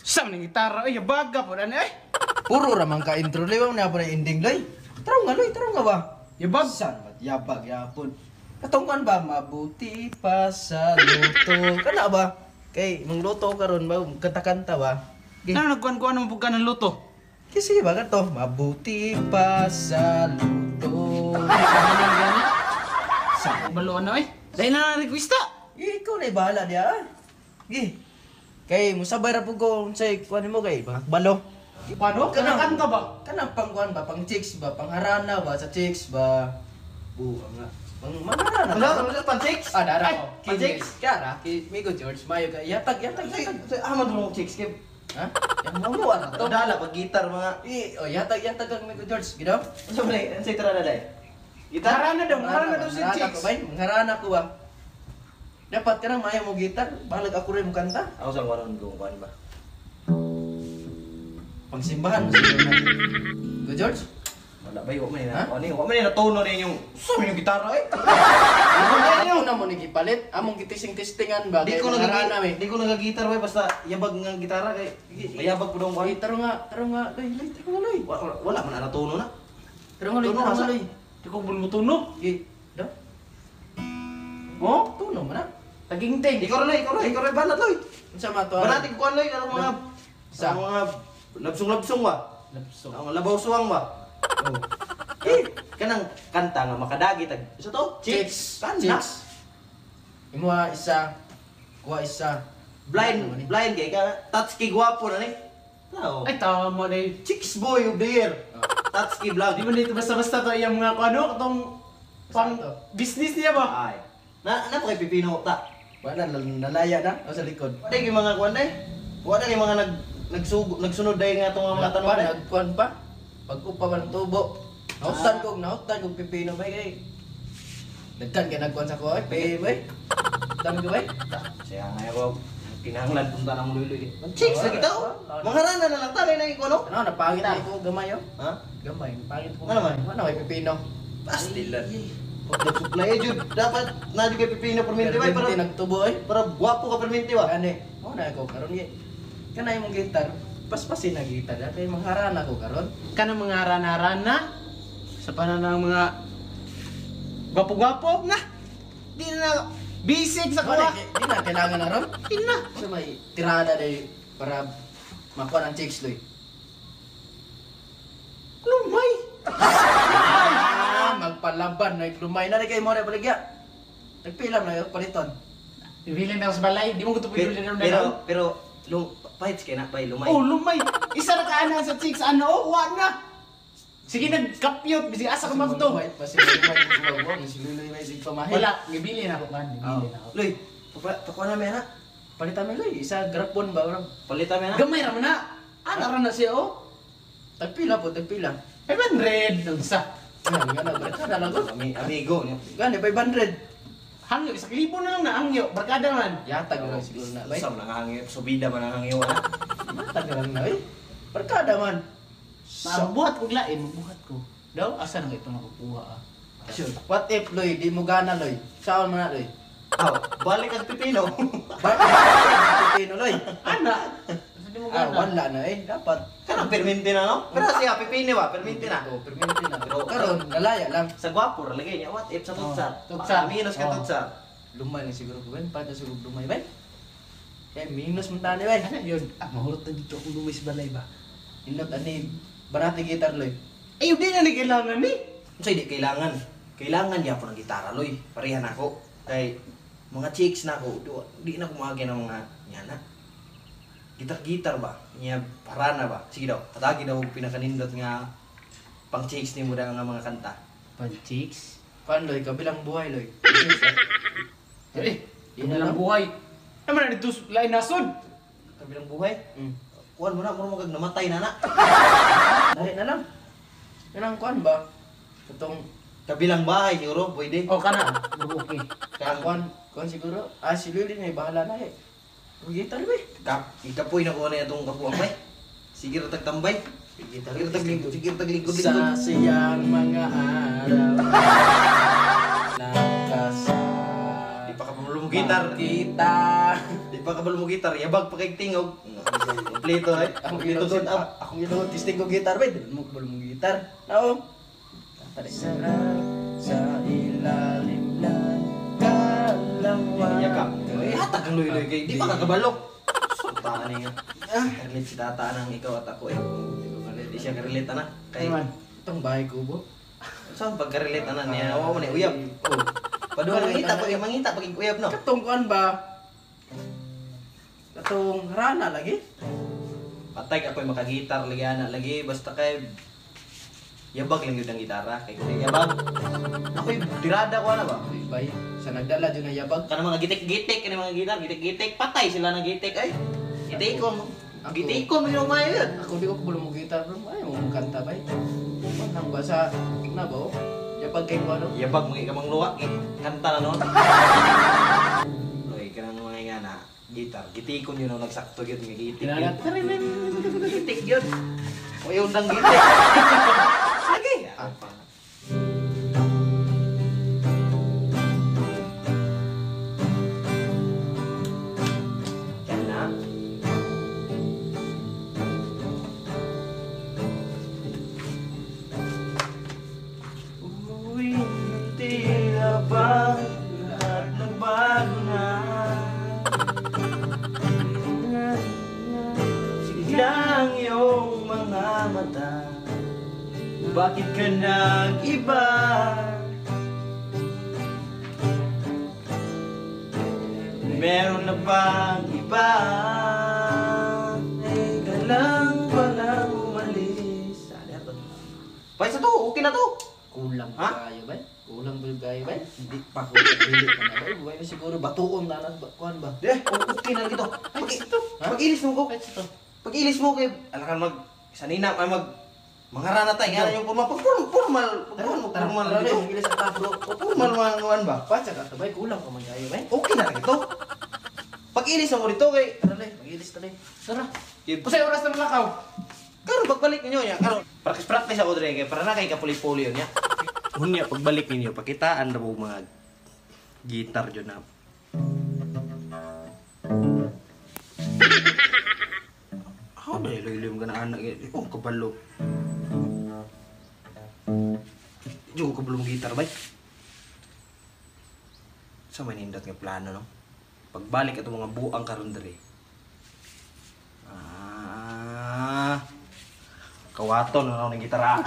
Sa man gitara ay baga po ani ay. Puro ra man ka intro loy, na po na ending loy. Taraw nga loy, taraw nga ba? Yabag. San ba't yabag yapon? Katong kan ba mabuti pa sa luto. Kana ba? Kay mangluto karon ba kanta-kanta ba? Gi. Ano nagkuan-kuan mo pugka ng luto? Kasi ba kato mabuti pa sa luto. Sa balo na ay. Dahil na requesta. Eh, ikaw na bahala diya. Ah. Gi. Kay musabay ra pud ko unsay kuan nimo kay mga balo. Paano? Kanang- Kanang ka ba? Kanang pangkuan ba, pang chicks ba, pangharana ba sa chicks ba? Buha nga. Pang mangharana. Wala, wala, pan chicks. Ah, dara Ay, ko. pang chicks? Kara, ki Migo George, mayo ka. Yatag, yatag, yatag. Ah, man mo chicks kay. Ha? Yang mo mo to. Dala pag gitar mga. Eh, oh, yatag, yatag kang Migo George. Gidaw? Unsa man ay unsay tara na day? Gitar? Harana daw, harana daw si Mangharana chicks. ko ba? Mangharana ko ba? Dapat ka na mayo mo gitar. Balag ako rin mo kanta. Ako sa waron kung kuan ba. Pangsimbahan mo siguro na. Go George? Wala ba wa man Ha? na. Ani wa man na tono na inyong. Sa man yung gitara eh. Ano na mo ni gipalit? Among gitising-testingan ba? Di Kay ko mangharana nagagi mi. di ko nagagitar bay basta yabag nga gitara kay mayabag pud ang kuan. Ay, taro nga, loy, loy, taro nga, loy. Wala, wala man na tono na. Taro nga, loy, Tuno, taro nga, asa? loy. Di ko bulmutuno. Gi, do? Oh, Tuno man na. tagingting. Ikaw ra loy, ikaw ra, ikaw ra banat loy. Unsa man to? Banat ko kuan loy kanang mga Sa? sa mga labsong-labsong ba. Lapso. Ang labaw suwang ba. Oh. Eh, kanang kanta nga makadagi tag. Isa to? Chicks. Kana. Chicks. Imuha isa, kuha isa. Blind, blind kay ka. Touch kay gwapo na ni. Tao. Ay tama na yun. Chicks boy of the year. Touch kay vlog. Di man dito basta-basta to iyang mga kuano katong pang Basta to. business niya ba? Ay. Na na pa kay pipino ta. Wala nalaya na o sa likod. Wala kay mga kuan day. Wala kay mga nag nagsugo nagsunod day nga atong mga Wala tanong pa, day. nagkuan pa. Pag-upa man tubo. Nahutan kog pipino bay kay. Dagkan kay nagkuan sa ko ay pay bay. Dami ko bay. Siya nga ako kinahanglan punta nang luloy. Chicks lagi tao. Mangharana na lang tanay na ko no. Ano napangit na ko gamay oh. Ha? Gamay, napangit ko. Ano man? Ano may pipino? Pastilan. Nag-supply eh jud. Dapat na jud kay pipino perminti bay para Perminti nagtubo ay. para gwapo ka perminti ba. Gani, mo na ako karon gi. Kanay mong gitar, paspasin na gitar kay mangharana ko karon. Kanang mga rana-rana sa pananang mga gwapo-gwapo na. Di na basic sa Wala, kuha. di na kailangan na ron. Di na. Sa may tirada day para makuha ng chicks loy. Lumay. Ah, magpalaban na lumay na kay mo na baligya. Nagpilam na yun, paliton. Ibilin na ako sa balay, di mo ko Pero tupid na pero, pero lum, pahits kay na bay lumay. Oh, lumay. Isa na kaana sa chicks ano, oh, wa na. Sige nagkapyot, bisig asa ka magto. Lumay, pasi lumay, si Luloy may sig pamahin. Wala, gibili na ako kan, gibili na ako. Loy, pakuha na na. Palitan mi loy, isa grapon ba bro? Palitan mi na. Gamay ra man na. Ana ra na siya oh. Tagpila po, tagpila. 500 ang sa. Ano, nga na, barkada lang ko. Ami, amigo niyo. Gani, 500. Hangyo, 1,000 na lang na hangyo, barkada man. Yatag lang siguro na, bay. Sa man ang hangyo, subida man ang hangyo na. Yatag lang na, bay. Barkada man. Magbuhat ko lain, magbuhat ko. Daw asa na ito nakukuha ah. Sure. What if, Loy, di mo gana, Loy? Saan mo na, Loy? Aw, balik ang pipino. Bakit? Pipino, Loy. Ana. Asa di mo Ah, gana? wala na eh. Dapat. Kanang perminti na no? Pero siya pipino ba? Perminti na. Oh, perminti na. Pero- Karon, nalaya lang. Sa gwapo ra lagay niya. What if sa tutsa? Oh, tutsa. Minus ka Oh. tutsa. Lumay na siguro ko, Ben. Paano siguro lumay, Ben? Eh, minus man tani, Ben. Ana yun. Ah, mahurot na dito akong lumay sa balay ba. Indot, ani, barati gitar, Loy. Ay, di na ni kailangan ni. Unsay di kailangan? Kailangan gyapon ang gitara loy. Pareha na ako. Kay mga chicks na ako, di na kumagi ng mga nyana. Gitar-gitar ba? Nya parana ba? Sige daw, hatagi daw og pinakanindot nga pang chicks nimo da nga mga kanta. Pan chicks. Paano, Loy? Kabilang buhay, Loy. Eh, Di na kabilang lang. buhay. Naman na dito lain nasod. Kabilang buhay. Kuan mo na, mura mo kag namatay na na. Dahil na lang. Yan ang kuan ba? Itong Kabilang bahay siguro, pwede. Oh, kana. Okay. Kang kuan, kuan siguro. Ah, si Lily may bahala na eh. Ang gitar, be. kap, ikapoy na ko na itong kapuang bay. Sige ra tagtambay. Gitar, Sige ra taglingkod, sige ra taglingkod Sa lingkod. siyang mga araw. Nakasa. Di pa ka pamulong gitar. Kita. Di pa kabalo mo gitar, yabag pa kay tingog. Kompleto eh. Akong Kompleto ilong doon up. Akong ilong testing ko gitar ba? Di mo kabalo mo gitar. Nao. Sarap sa ilalim ng kalawa. Yakap. Eh, hatag ang luy-luy kay di pa ka kabalo. Sultaan niya. Karelate si tata nang ikaw at ako eh. Di siya karelate ana. Kay Ano man? Itong bahay ko bo. saan pag karelate ana niya? Wa man uyab. Oh. Padung mangita pag mangita pag uyab no. Katong kuan ba? Katong rana lagi. Patay ka ako'y makagitar lagi ana lagi basta kay yabag lang yun ang gitara kay kung yabag. Ako'y tirada ko ana ba. Uy, bay, sa nagdala dyan na yabag. Kana mga gitik-gitik kani mga gitar gitik-gitik patay sila ng gitik ay. Gitikon mo. Ako. Gitikon mo yung mayo yun. Ako di ko kabalo mo gitar bro. Ay mo kanta bay. Kuan lang ba sa na ba? Oh? Yabag kay ko ano? Yabag mga ikamang luwa kanta na noon. Loy kanang mga nga na gitar gitikon yun ang nagsakto yun nga gitik yun. Gitik yun. O yung dang gitik. Lagi. Ah. Yan na. Uwi ng tila ba lahat nagbago na. Sige lang iyong mga mata. Bakit ka nag-iba? Meron na bang iba? Teka lang pala umalis. Pwede sa to, okay na to. Kulang Ha? kayo bay. Kulang ba kayo bay? Hindi pa ko dili pa na bay. Buhay siguro batuon na lang kuan ba? Eh, okay na lang ito. Ha? Pag-ilis mo ko. Ay, ito. Pag-ilis mo kay alakan mag sanina ay mag mangarana tayo nga yung formal pag formal pag formal formal Tara, dito. tara, sa bro. O formal mga kuan ba? Patsa ka to bay, kulang ka man kayo bay. Okay na lang ito. Pag-ilis mo dito kay Tara lay, mag-ilis ta lay. Tara. Usay oras na malakaw. Karon pagbalik ninyo niya, karon practice practice ako dire kay para na kay kapuli-puli niya. Unya pagbalik ninyo pakitaan ra mo mga gitar jud na. How ba iloy ka na anak eh? Oh, kabalo. Di ko kabalo mo gitar bay. Sa may nindot nga plano no. Pagbalik ato mga buang karon diri. Ah. Kawaton na ng gitara.